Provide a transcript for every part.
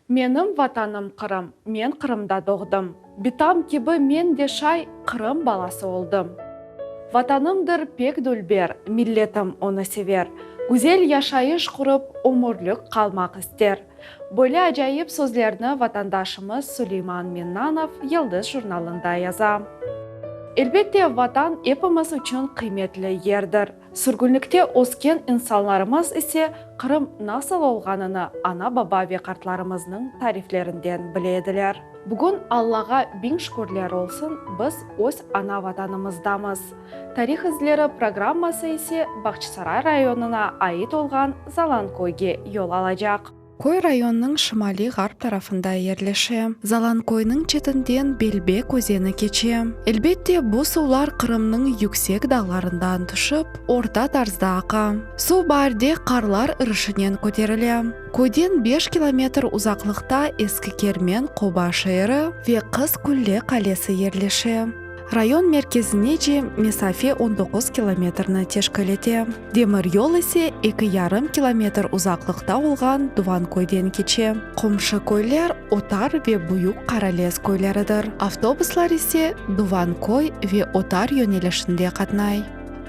Menim Vatanım Qırım, men Qırımda doğdım. Bitam kibi men de şay Qırım balası oldım. Vatanımdır pek dülber, milletim onı sever. Güzel yaşayış qurıp, ömürlik qalmaq ister. Böyle acayip sözlerni vatandaşımız Suleyman Mennanov Yıldız jurnalında yaza. Elbette, Vatan epimiz içün qıymetli yerdir. Sürgünlikte ösken insanlarımız ise Qırım nasıl olğanını ana-baba ve qartlarımıznıñ tariflerinden bile ediler. Bugün Allağa biñ şükürler olsun, biz öz ana Vatanımızdamız. Tarih izleri programması ise Bağçasaray rayonına ait olğan Zalanköyge yol alacaq. Köy rayonnıñ şimaliy-ğarp tarafında yerleşe. Zalanköyniñ çetinden Belbek özeni keçe. Elbette, bu suvlar Qırımnıñ yüksek dağlarından tüşip, orta tarzda aqa. Suv baarde qarlar irişinen köterile. Köyden beş kilometr uzaqlıqta Eski Kermen qoba şeeri ve Qız Qulle qalesi yerleşe. Rayon merkezinece mesafe on doquz kilometrni teşkil ete. Demir yol ise eki yarım kilometr uzaqlıqta olğan Duvanköyden keçe. Qomşu köyler Otar ve Büyük Qaralez köyleridir. Avtobuslar ise Duvanköy ve Otar yönelişinde qatnay.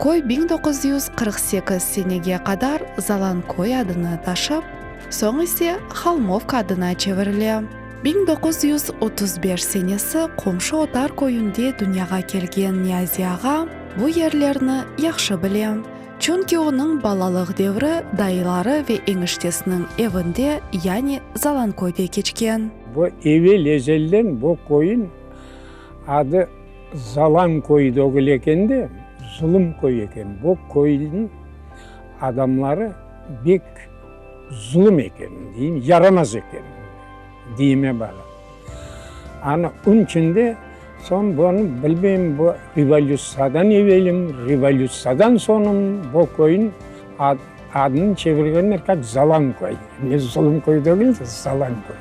Köy 1948 senege qadar Zalanköy adını taşıp, soñ ise Holmovka adına çevirile. 1935 senesi qomşu Otar köyünde dünyağa kelgen Niyazi ağa bu yerlerni yahşı bile, çünki onıñ balalıq devri dayıları ve eñiştesiniñ evinde, yani Zalanköyde keçken. Bu evel-ezelden bu köyün adı Zalanköy degil eken de, Zulumköy eken. Bu köyniñ adamları bek zulum eken, deyim, yaramaz eken, deyime bara. Ana, onıñ içün de soñ bunı bilmeyim, bu revolütsiyadan evelim, revolütsiyadan soñum bu köyniñ adını çevirgenler kak Zalanköy. Ne Zulumköy degil de, Zalanköy.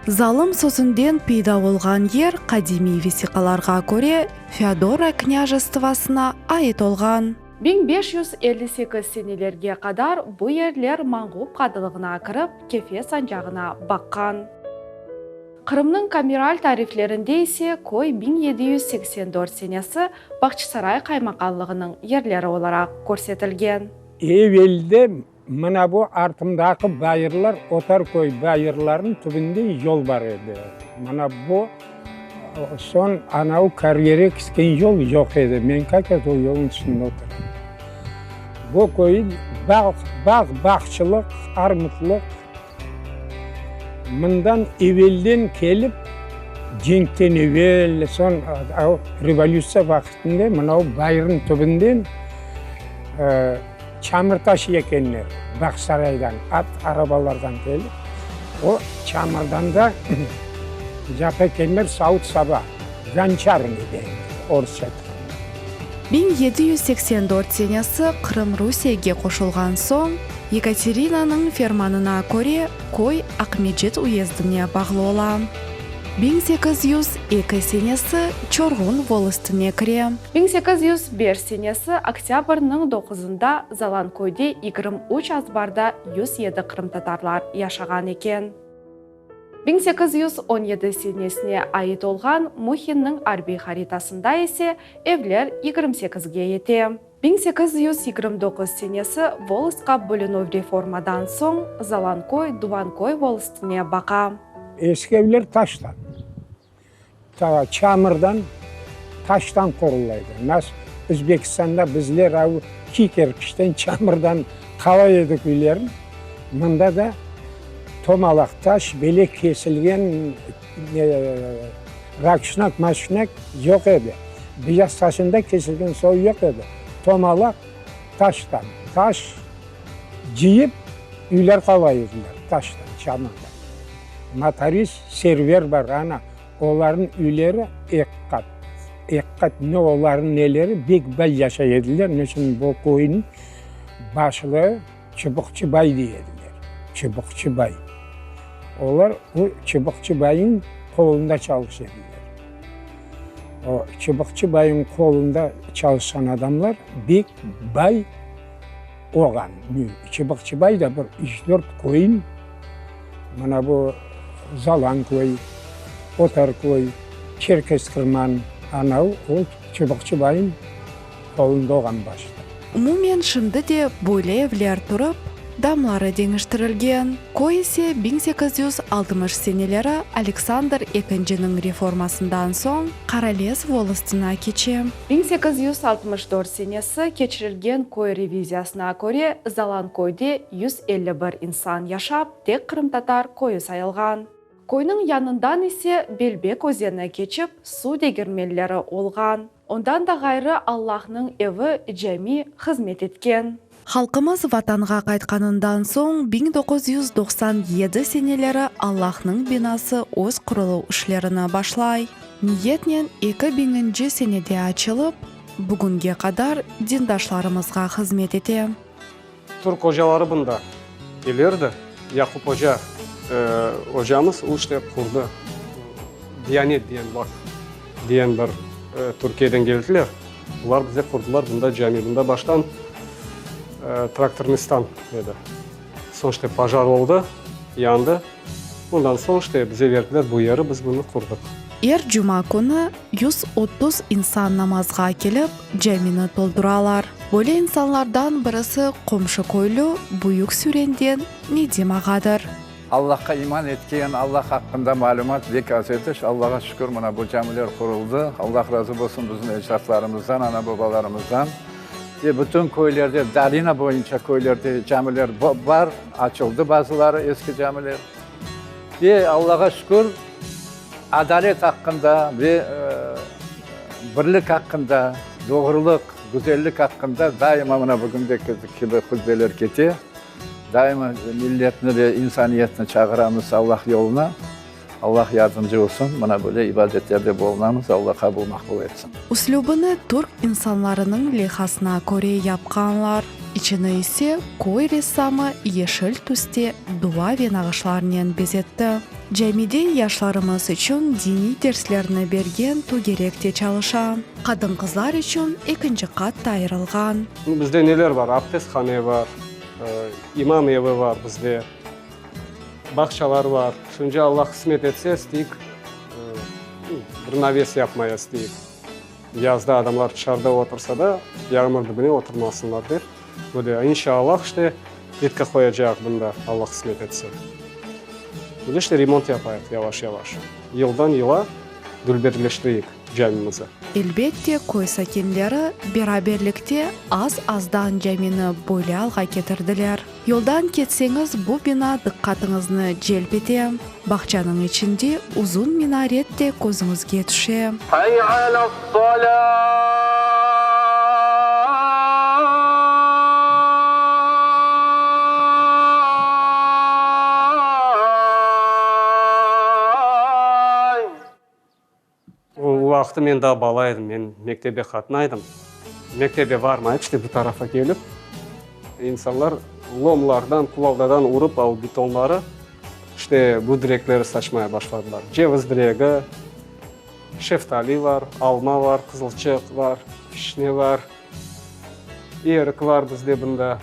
Zalım sözünden peyda olğan yer qadimiy vesiqalarğa köre Feodoro knâjestvosına ait olğan. 1558 senelerge qadar bu yerler Manğup qadılığına kirip, Kefe sancağına baqqan. Qırımnıñ kameral tariflerinde ise köy 1784 senesi Bağçasaray qaymaqanlığınıñ yerleri olaraq körsetilgen. Evelde mına bu artımdaki bayırlar, Otarköy bayırlarınıñ tübünde yol bar edi. Mına bu Soñ anavı karyere kisken yol yoq edi. Men kak raz o yolnıñ üstünde oturam. Bu köy bağ, bağ, bağçılıq, armutlıq. Mından evelden kelip, cenkten evel, soñ revolütsiya vaqtında mınavı bayırnıñ tübünden çamur taşıy ekenler Bağsaraydan, at arabalardan kelip, o çamurdan da yapa ekenler savut-saba, gonçarnıy dey orusça aytqanda. 1784 senesi Qırım Rusiyege qoşulğan soñ, Yekaterinanıñ fermanına köre, köy Aqmecit uyezdine bağlı ola. 1802 senesi Çorğun volostine kire. 1805 senesi oktâbrniñ doquzında Zalanköyde 23 azbarda 107 qırımtatarlar yaşağan eken. 1817 senesine ait olğan Muhinniñ arbiy haritasında ise evler 28-ge yete. 1829 senesi volostqa bölünüv reformadan soñ Zalanköy Duvanköy volostine baqa. Eski evler taştan. Ta çamırdan, taştan qurulaydı. Nas Özbekistanda bizler av ki kerpiçten, çamırdan qalay edik üylerin. Mında da tomalaq taş, bele kesilgen rakşnak, maşnak yoq edi. Beyaz taşında kesilgen soy yoq edi. Tomalaq taştan, taş cıyıp üyler qalay ediler, taştan, çamırdan. Motorist Server bar, ana, olarnıñ üyleri eki qat. Eki qat, ne olarnıñ neleri, bek bay yaşay ediler. Ne içün bu köyniñ başlığı Çubuqçı bay dey ediler. Çubuqçı bay. Olar o Çubuqçı bayıñ qolunda çalışa ediler. O Çıbıqçı bayıñ qolunda çalışqan adamlar bek bay olğan. Çıbıqçı bay da bir üç-dört köyün, mına bu Zalanköy, Otarköy, Çerkez-Qırman, anav o Çıbıqçı bayıñ qolunda olğan başta. Umumen şimdi de böyle evler turıp, damları deñiştirilgen. Köy ise 1860 seneleri Aleksandr Ekinciniñ reformasından soñ Qaralez volostına keçe. 1864 senesi keçirilgen köy reviziyasına köre Zalanköyde 151 insan yaşap, tek qırımtatar köyü sayılğan. Köyniñ yanından ise Belbek özeni keçip, suv degirmenleri olğan. Ondan da ğayrı Allahnıñ evi, cami, hızmet etken. Halqımız Vatanğa qaytqanından soñ 1997 seneleri Allahnıñ binası öz quruluv işlerini başlay. Niyetnen eki biñinci senede açılıp, bugünge qadar dindaşlarımızğa hızmet ete. Türk ocaları bunda kelirdi. Yaqup oca, ocamız, o işte qurdı Diyanet diyen vaqf diyen bir Türkiyeden keldiler. Olar bize qurdılar bunda cami. Bunda baştan traktornistan edi. Soñ işte pojar oldı, yandı. Ondan soñ işte bize berdiler bu yeri, biz bunı qurdıq. Er cuma künü 130 insan namazğa kelip, camini tolduralar. Böyle insanlardan birisi qomşu köylü Büyük Sürenden Nedim ağadır. Allahqa iman etken, Allah aqqında malümat bek az edi. Allağa şükür, mına bu camiler quruldı. Allah razı bolsun bizim ecdatlarımızdan, ana-babalarımızdan. Ve bütün köylerde, dolina boyunca köylerde camiler bar, açıldı bazıları eski camiler. Ve Allağa şükür, adalet aqqında ve birlik aqqında, doğrulıq, güzellik aqqında daima mına bugündeki kibi hutbeler kete. Daima milletni ve insaniyetni çağıramız Allah yoluna. Allah yardımcı olsun, mına böyle ibadetlerde bulunamız, Allah qabul maqbul etsin. Üslübini türk insanlarınıñ lehasına köre yapqanlar, içini ise köy ressamı yeşil tüste dua ve nağışlarnen bezetti. Camide yaşlarımız içün diniy derslerni bergen tögerek te çalışa. Qadın-qızlar içün ekinci qat ta ayırılğan. Bizde neler bar? Abdesthane bar, imam evi bar bizde. Bağçalar bar. Şunca Allah qısmet etse, isteyik, bir naves yapmaya isteyik. Yazda adamlar tışarıda otursa da, yağmur dibine oturmasınlar dep. Bu da, inşallah, işte, plitka qoyacaq bunda, Allah qısmet etse. Bu da işte remont yapayıq yavaş-yavaş. Yıldan-yıla dülberleştireyik camimizi. Elbette, köy sakinleri beraberlikte az-azdan camini böyle alğa ketirdiler. Yoldan ketseñiz, bu bina diqqatıñıznı celp ete. Bağçanıñ içinde uzun minaret de közüñizge tüşe. Hay alas-salâ! O vaqtı men daa bala edim, men mektebe qatnaydım. Mektebe varmayıp, işte bu tarafa kelip, insanlar lomlardan, kuvaldadan urıp al betonları, işte bu direkleri saçmaya başladılar. Ceviz diregi, şeftali var, alma var, qızılçıq var, fişne var, erik var bizde bunda.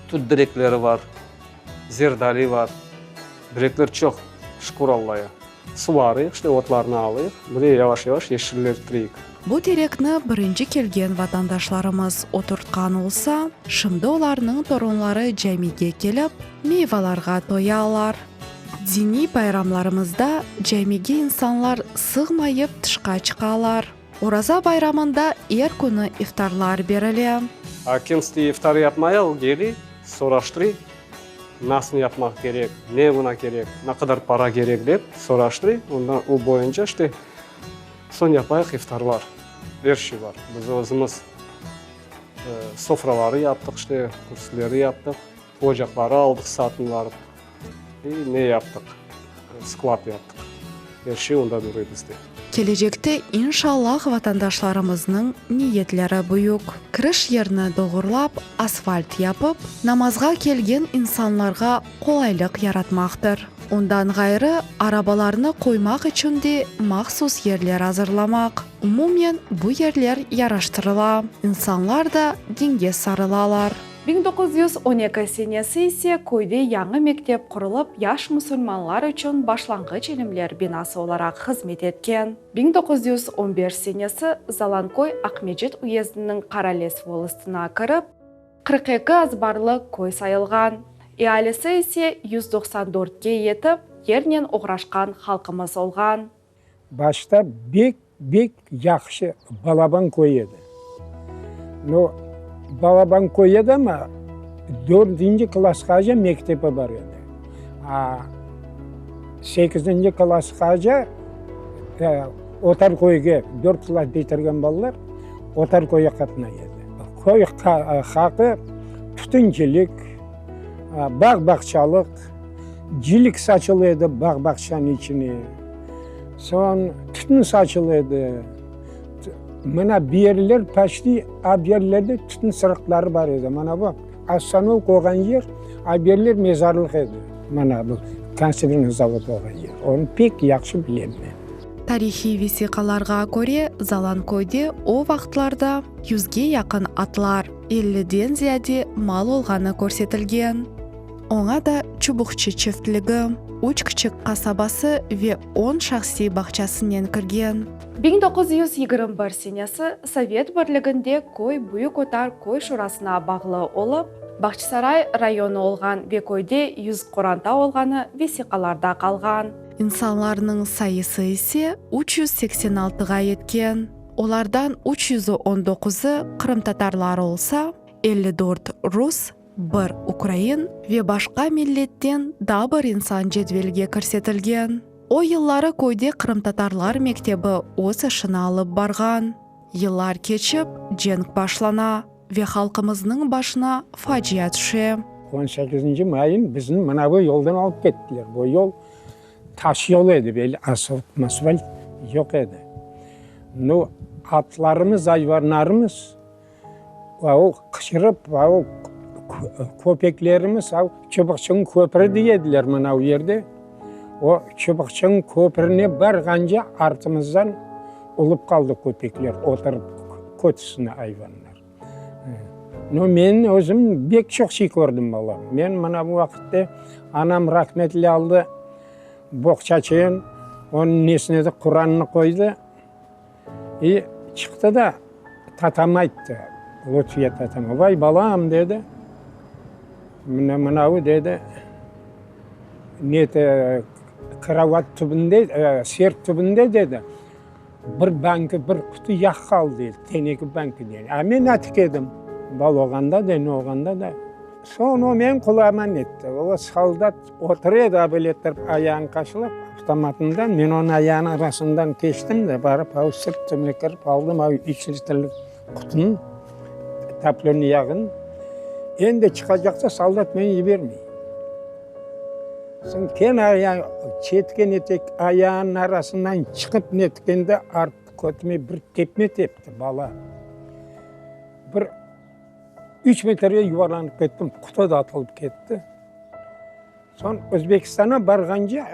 Tut direkleri var, zerdali var. Direkler çoq, şükür Allaya. Suvarıyıq, işte otlarnı alıyıq, bir de yavaş-yavaş yeşillendireyik. Bu terekni birinci kelgen vatandaşlarımız oturtqan olsa, şimdi olarnıñ torunları camige kelip, meyvalarğa toyalar. Diniy bayramlarımızda camige insanlar sığmayıp tışqa çıqalar. Oraza bayramında er künü iftarlar berile. A kim istey iftar yapmaya, o geliy, soraştırıy, nasıl yapmaq kerek, ne buna kerek, ne qadar para kerek dep soraştırıy, ondan o boyunca işte soñ yapayıq iftarlar, er şey bar. Biz özümiz sofraları yaptıq işte, kürsüleri yaptıq, ocaqları aldıq satın barıp. İ ne yaptıq? Sklad yaptıq. Er şey onda duruy bizde. Kelecekte inşallah vatandaşlarımıznıñ niyetleri büyük. Kiriş yerni doğurlap, asfalt yapıp, namazğa kelgen insanlarğa qolaylıq yaratmaqtır. Ondan ğayrı, arabalarnı qoymaq içün de mahsus yerler azırlamaq. Umumen, bu yerler yaraştırıla, insanlar da dinge sarılalar. 1912 senesi ise köyde yañı mektep qurulıp, yaş musulmanlar içün başlanğıç ilimler binası olaraq hızmet etken. 1915 senesi Zalanköy Aqmecit uyezdiniñ Qarales volostına kirip, 42 azbarlı köy sayılğan, ealisi ise 194-ke yetip, yernen oğraşqan halqımız olğan. Başta bek, bek yahşı balaban köy edi. No, balaban köy edi amma dördünci klassqace mektepi bar edi. A, sekizinci klassqace Otarköyge, dört klass bitirgen balalar Otarköyge qatnay edi. Köy halqı tütüncilik, bağ-bağçalıq, cilik saçılı edi bağ-bağçanıñ içine. Soñ tütün saçılı edi. Mına bu yerler paçti a bu yerlerde tütün sırıqları bar edi. Mana bu ostanovka olğan yer, a bu yerler mezarlıq edi. Mana bu konservnıy zavod olğan yer. Onı pek yahşı bilem men. Tarihiy vesiqalarğa köre, Zalanköyde o vaqıtlarda yüzge yaqın atlar, elliden ziyade mal olğanı körsetilgen. Oña da Çubuqçı çiftligi, üç kiçik qasabası ve on şahsiy bağçasınen kirgen. 1921 senesi Sovet Birliginde köy Büyük Otar köy şurasına bağlı olıp, Bağçasaray rayonı olğan ve köyde 100 qoranta olğanı vesiqalarda qalğan. İnsanlarnıñ sayısı ise 386-ğa yetken, olardan 319-ı qırımtatarlar olsa, 54 rus, Bir ukrain ve başqa milletten daa bir insan cedvelge kirsetilgen. O yılları köyde qırımtatarlar mektebi öz işini alıp barğan. Yıllar keçip, cenk başlana ve halqımıznıñ başına facia tüşe. On sekizinci mayın bizni mına bu yoldan alıp kettiler. Bu yol taş yol edi, belli asfalt yoq edi. Nu, atlarımız, ayvanlarımız O qıçırıp, o köpeklerimiz, o Çubuqçınıñ köprü dey ediler mına o yerde. O Çubuqçınıñ köprüne barğance artımızdan ulup qaldı köpekler, oturıp köt üstüne ayvanlar. No, men özüm bek çoq şey kördim, balam. Men mına bu vaqıtte anam rahmetli aldı boğçaçığın, onıñ nesine de Qurannı qoydı. İ, çıqtı da, tatam ayttı, Lutfiye tatama, Vay, balam, dedi, mına, mınavı, dedi, neti, krovat tübünde, sert tübünde, dedi, bir banka, bir qutu yağ qaldı, dedi, teneki banka, dedi. A men atik edim, bala olğanda da, ne olğanda da. Soñ o menim qulağıma netti, o soldat otura edi böyle ettirip ayağını qaşılap avtomatından, men onıñ ayağınıñ arasından keçtim de, barıp av sırt tübüne kirip aldım av üç litrlik qutunı, toplönıy yağını. Endi çıqacaqta soldat meni yibermey. Soñ kene ayağı çetken etek ayağınıñ arasından çıqıp netkende art kötüme bir tepme tepti bala. Bir. Üç metrge yuvarlanıp kettim, qutu da atılıp ketti. Soñ Özbekistana barğance,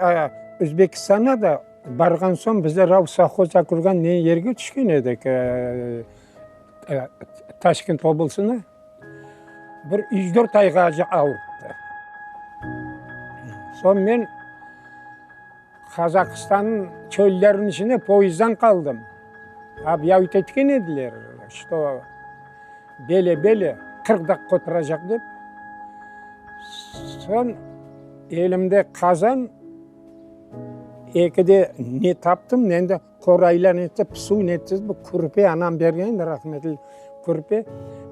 Özbekistana da barğan soñ bizler av sovhoz qurğan ne yerge tüşken edik, Taşkent oblastına. Bir üç-dört ayğace avurttı. Soñ men Qazahistannıñ çölleriniñ içinde poyezddan qaldım. Obyavit etken ediler, çto bele-bele 40 daqqa oturacaq dep. Soñ elimde qazan, ekide ne taptım, endi qoraylar etip, suv netip, bu kürpe anam bergen edi rahmetli kürpe.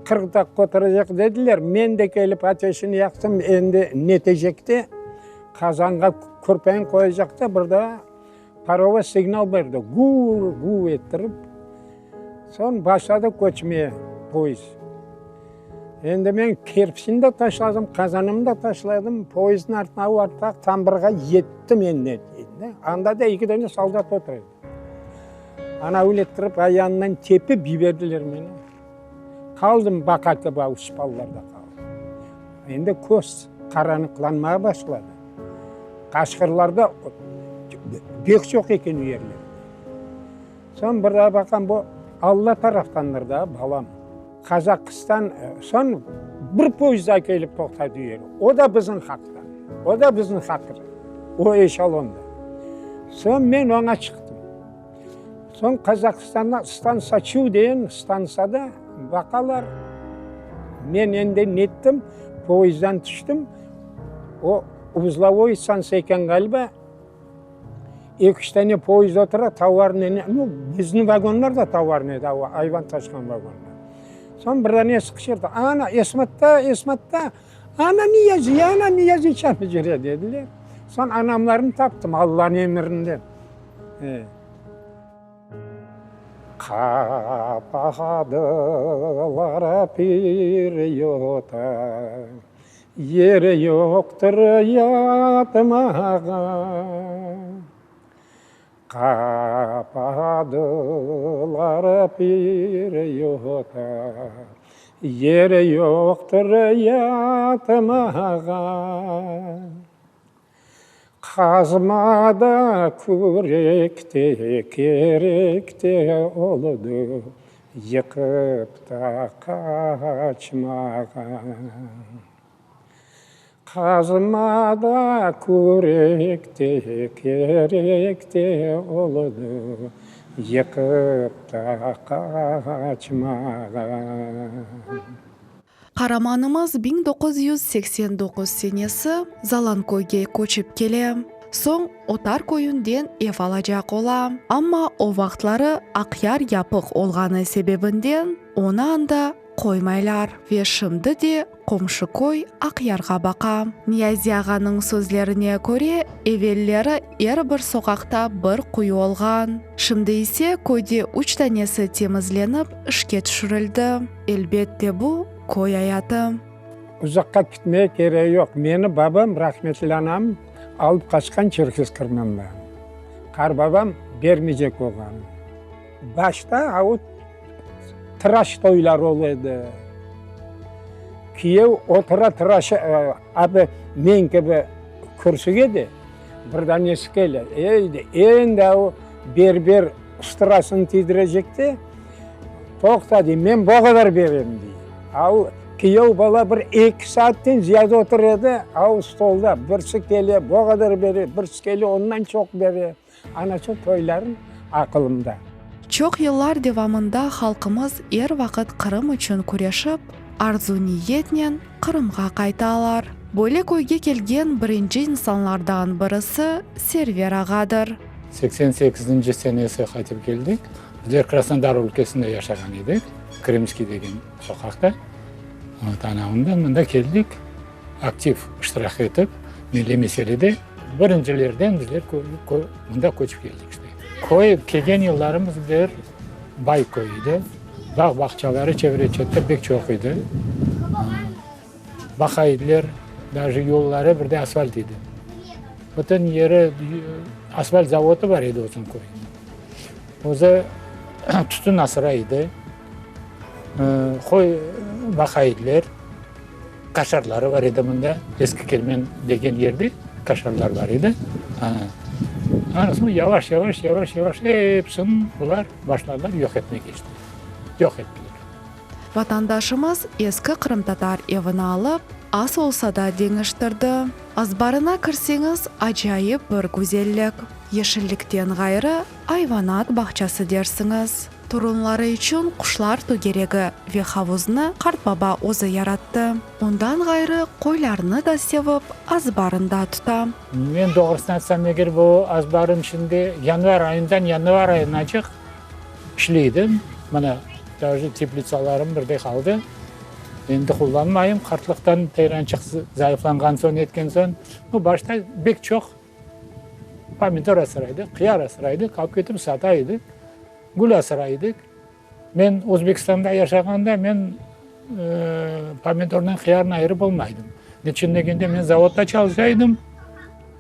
40 daqqa oturacaq dediler. Men de kelip ateşini yaqtım, endi netecekte qazanğa kürpeni qoyacaqta bir daa Parovoz signal berdi, guv-guv ettirip, soñ başladı köçmeye poyezd. Endi men kerpiçni de taşladım, qazanımnı da taşladım, poyezdniñ artına artqa tambırğa yettim endi. Anda da eki dane soldat otura edi. Ana öyle ettirip ayağımdan tepip yiberdiler meni. Qaldım baqa kibi av şpallarda qaldım. Endi köz qaranlıqlanmağa başladı. Qaşqırlarda bek çoq eken o yerlerde. Soñ bir daa baqam, bu Alla taraftandır da, balam. Qazaqistan, soñ bir poyezd daa kelip toqtadı o yerge. O da bizim haqta, o da bizim haqta, o eşelonda. Soñ men oña çıqtım. Soñ Qazaqistanda stansa Çu degen stansada baqalar, men endi nettim, poyezdden tüştim, o uzlovoy stansa eken ğaliba, Eki-üç tane poyezd otura, tovarnıy, nu, bizni vagonlar da tovarnıy edi, ayvan taşığan vagonlar. Soñ bir danesi qıçırdı, Ana, Esmatta, Esmatta, ana Niyazi, ana Niyazi çapıcıre, dediler. Soñ anamlarnı taptım, Allanıñ emirinden. Qapadılar bir yota, Yer yoqtır yatmağa. Qapadılar bir yota, Yer yoqtır yatmağa. Qazma da, kürek de kerek de oldı, Yıqıp ta qaçmağa. Qazma da, kürek de kerek de oldı, Yıqıp ta qaçmağa. Qaramanımız 1989 senesi Zalanköyge köçip kele. Soñ Otar köyünden ev alacaq ola, amma o vaqıtları Aqyar yapıq olğanı sebebinden onı anda qoymaylar ve şimdi de qomşu köy Aqyarğa baqa. Niyazi ağanıñ sözlerine köre, evelleri er bir soqaqta bir quyu olğan, şimdi ise köyde üç tanesi temizlenip işke tüşürildi. Elbette, bu, köy ayatı. Uzaqqa kitmege keregi yoq. Meni babam, rahmetli anam, alıp qaçqan Çerkez Qırmandan. Qarbabam bermeycek olğan. Başta a o tıraş toyları ola edi. Kiyev otura tıraş, abi men kibi kürsüge de bir danesi kele. Ey, dey, endi a o berber usturasını tiydirecek de, Toqta, dey, men bo qadar berem, dey. Al, kiyev bala bir eki saatten ziyade otura edi, al stolda, birisi kele, bo qadar bere, birisi kele, ondan çoq bere. Ana şu toylarım aqılımda. Çoq yıllar devamında halqımız er vaqıt Qırım içün küreşip, arzu-niyetnen Qırımğa qaytalar. Böyle köyge kelgen birinci insanlardan birisi Server ağadır. 88-nci senesi qaytıp keldik. Bizler Krasnodar ülkesinde yaşağan edik, Krımskiy degen soqaqta. Vot, ana ondan mında keldik, aktiv iştirak etip, milliy meselede birincilerden bizler mında köçip keldik işte. Köy, kelgen yıllarımız bizler bay köy edi, bağ-bağçaları çevre-çette pek çoq edi. Baqa ediler, daje yolları bir de asfalt edi. Bütün yeri asfalt zavodı bar edi Ozan köyünde. Özü tütün asıray edi, qoy baqa ediler, qaşarları bar edi mında, Eski Kermen degen yerde qaşarlar bar edi. Ana soñ yavaş, yavaş, yavaş, yavaş episini bular başladılar yoq etmege işte, yoq ettiler. Vatandaşımız eski qırımtatar evini alıp, az olsa da deñiştirdi. Azbarına kirseñiz, acayip bir güzellik. Yeşillikten ğayrı, ayvanat bağçası dersiñiz. Torunları içün quşlar tögeregi ve havuznı qartbaba özü yarattı. Ondan ğayrı, qoylarnı da sevip, azbarında tuta. Men doğrusını aytsam, eger bu azbarım içinde yanvar ayından yanvar ayınaçıq işleydim. Mına, daje teplitsalarım birde qaldı. Endi qullanmayım, qartlıqtan tayrançıq zayıflanğan soñ, etken soñ. Bu başta bek çoq pomidor asıraydıq, qıyar asıraydıq, alıp ketip sata edik, gül asıray edik. Men Özbekistanda yaşağanda men pomidornen qıyarnı ayırıp olmaydım. Niçün degende, men zavodda çalışa edim,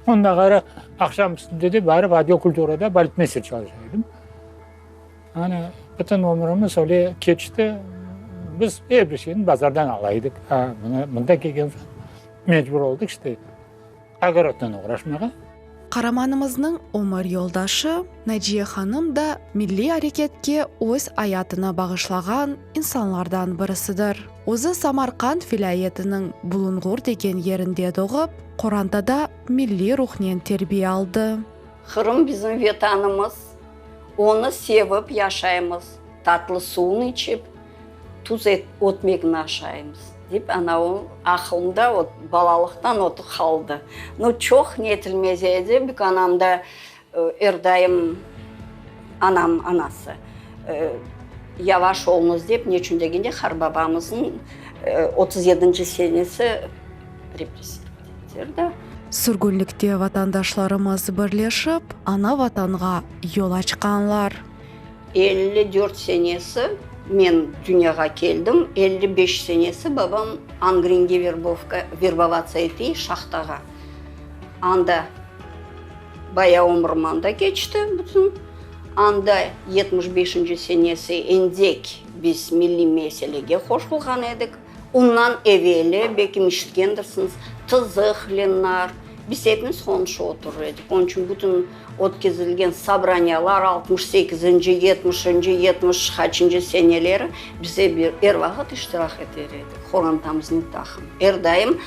ondan ğayrı aqşam üstünde de barıp otdel kulturada baletmeyster çalışa edim. Ana, bütün ömrümiz öyle keçti. Biz er bir şeyni bazardan ala edik. A, mına mında kelgen soñ mecbur oldıq işte. Ogorodnen oğraşmağa. Qaramanımıznıñ ömür yoldaşı Naciye hanım da milliy areketke öz ayatını bağışlağan insanlardan birisidir. Özü Samarqand vilâyetiniñ Bulunğur degen yerinde doğıp, qorantada milliy ruhnen terbiye aldı. Qırım bizim Vetanımız, onı sevip yaşaymız, tatlı suvun içip, tuz ötmegini aşaymız, dep ana o aqılımda o balalıqtan o qaldı. Nu, çoq netilmez edi, büyük-anam da er daim, anam anası, yavaş oluñız dep, neçün degende, qarbabamıznıñ 30 yedinci senesi repressiya etildi. Sürgünlikte vatandaşlarımız birleşip, ana-Vatanğa yol açqanlar. 54 senesi men dünyağa keldim, 55 senesi babam Angringe verbovka, verbovatsiya etey şahtağa. Anda bayağı ömrüm anda keçti bütün. Anda 75-inci senesi endek biz milliy meselege qoşulğan edik. Ondan eveli, belkim işitkendirsiñiz, Tızıhlinlar, biz epimiz qonşu oturır edik. Onıñ içün bütün ötkizilgen sobraniyalar, 68-inci, yetmişinci, 70 qaçıncı seneleri biz er vaqıt iştirak eter edik, qorantamıznıñ taqım. Er daim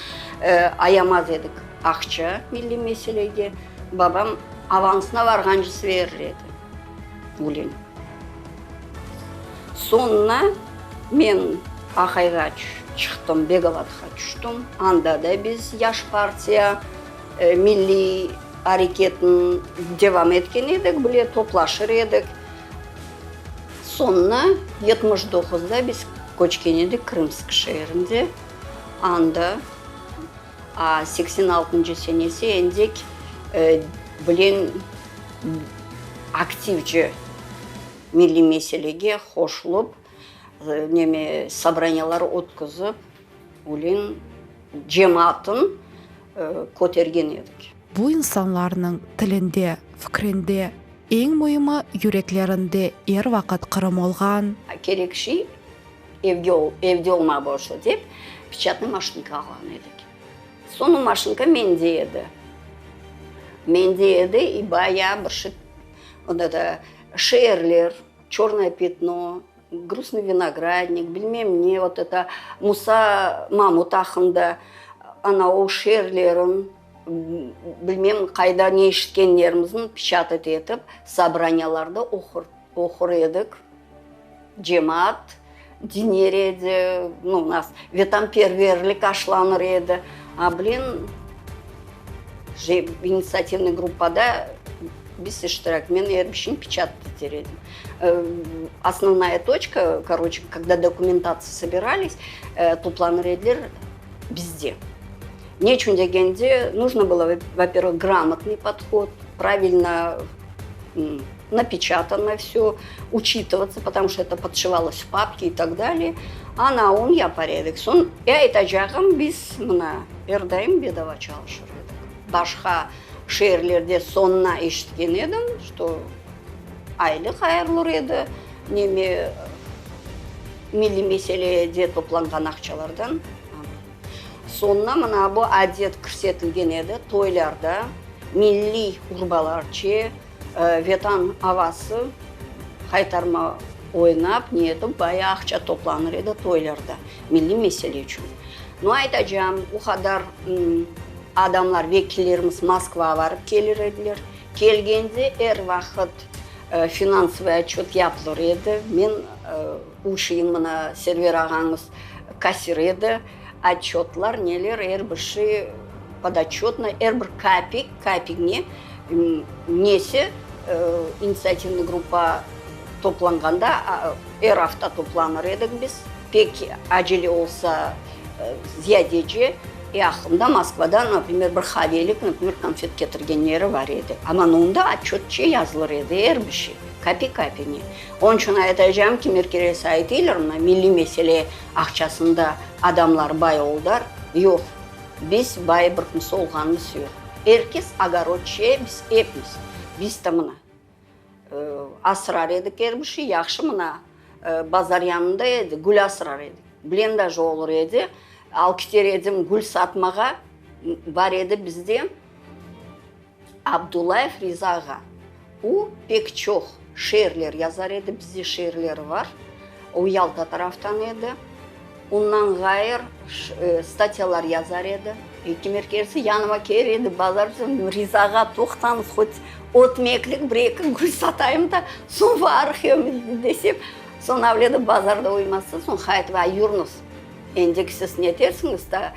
ayamaz edik aqça milliy meselege. Babam avansına varğancısı verir edi. Ülen. Soñuna men Ahayğa çıqtım, Begovatqa tüştüm. Anda da biz Yaş partiya milliy areketini devam etken edik, bile toplaşır edik. Soñuna 79-da biz köçken edik Krımsk şeerinde. Anda 86-ncı senesi endek bilen aktivce milliy meselege qoşulıp, neme, sobraniyalar ötküzip, ülen cemaatın kötergen edik. Bu insanlarnıñ tilinde, fikrinde, eñ müimi yüreklerinde er vaqıt Qırım olğan. Kerek şey evge, evde olma borclu dep, peçatnıy maşinka alğan edik. Soñ o maşinka mende edi. Mende edi, i bayağı bir şey, vot eto, şeerler, Çörnoye pyatno, Grustnıy vinogradnik, bilmem ne, vot eto, Musa Mamut aqqında, ana o şeerlerin, bilmem qayda ne eşitkenlerimizni peçatat etip, sobraniyalarda oqur, oqur edik. Cemaat diñler edi, nu, nas, vetanperverlik aşlanır edi. A, blin, initsiativnıy gruppada biz iştirak, men er bir şeyni peçatat eter edim. Osnovnaya toçka, koroçe, kogda dokumentatsiya sobirались, toplanır ediler bizde. Ne içün degende, nujno bylo, vo-pervıh, gramotnıy podhod, pravilno napeçatano vsö, uçitıvatsya, potomu çto eto podşivalos v papki i tak dalee. Ana, onı yapar edik. Soñ, e, aytacağım, biz mına er daim bedava çalışır edik. Başqa şeerlerde soñuna eşitken edim, çto aylıq ayırılır edi, neme, milliy meselede toplanğan aqçalardan. Soñuna mına bu adet kirsetilgen edi, toylarda milliy urbalarçe Vetan avası qaytarma oynap, ne etip, bayağı aqça toplanır edi toylarda, milliy mesele içün. Nu, aytacağım, o qadar adamlar, vekillerimiz Moskvağa barıp kelir ediler. Kelgende er vaqıt finansovıy otçöt yapılır edi. Men uşuyım, mına Server ağañız kassir edi, otçötlar, neler, er bir şey podotçötno, er bir kapik, kapigine nesi initsiativnıy gruppa toplanğanda, er afta toplanır edik biz, pek acele olsa ziyadece, e aqlımda Moskvadan, naprimer, bir havelik, naprimer, konfet ketirgenleri bar edi, amma onda otçötçe yazılır edi er bir şey, kapik-kapigine. Onıñ içün aytacağım ki, merkeresi aytıylar, mına milliy mesele aqçasında adamlar bay oldılar, yoq, biz bay bir kimse olğanımız yoq. Er kes ogorodçıya, biz epimiz, biz de mına asrar edik er bir şey, yahşı mına bazar yanında edi, gül asrar edik, blendaj olur edi, al kiter edim gül satmağa, bar edi bizde. Abdullayev Riza ağa, o pek çoq şiirler yazar edi, bizde şiirleri var, o Yalta taraftan edi. Ondan ğayır statyalar yazar edi. Kimer kelse yanıma kelir edi, bazar Riza ağa, toqtañız, hot ötmeklik bir-eki gül satayım da, soñ varıq desem, soñ avlede bazarda uymasa, soñ hayt, vay, yürüñiz, endeki siz netersiñiz da,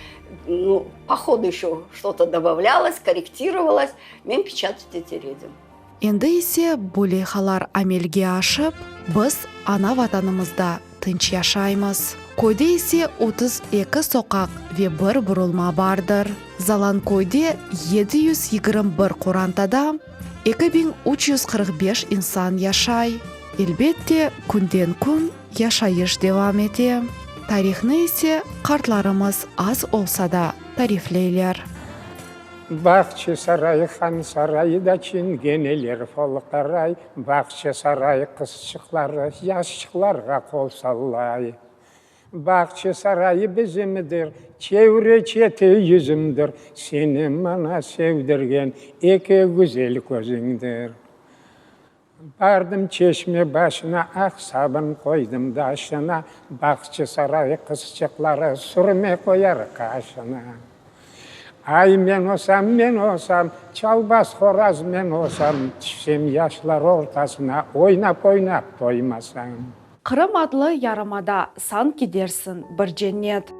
nu, po hodu еще что-то dobavlâlos, korrektirovalos, men peçatat eter edim. Endi ise bu leyhalar amelge aşıp, biz ana Vatanımızda tınç yaşaymız. Köyde ise 32 soqaq ve bir burulma bardır. Zalanköyde 721 qorantada 2345 insan yaşay. Elbette, künden-kün yaşayış devam ete, tarihnı ise qartlarımız az olsa da tarifleyler. Bağçasaray han sarayı da çingeneler folqaray, Bağçasaray qızçıqları yaşçıqlarğa qol sallay. Bağçasarayı bizimdir, çevre-çeti yüzümdir, Seni maña sevdirgen eki güzel közüñdir. Bardım çeşme başına, aq sabın qoydım daşına, Bağçasaray qızçıqları sürme qoyar qaşına. Ay, men olsam, men olsam, çalbaz horaz men olsam, Tüşsem yaşlar ortasına, oynap-oynap toymasam. Qırım adlı yarımada sanki dersiñ bir cennet.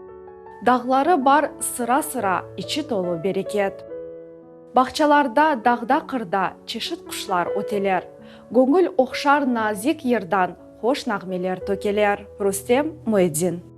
Dağları bar sıra-sıra, içi tolu bereket. Bağçalarda, dağda-qırda çeşit quşlar öteler. Göñül ohşar nazik yırdan hoş nağmeler tökeler. Rustem Müeddin.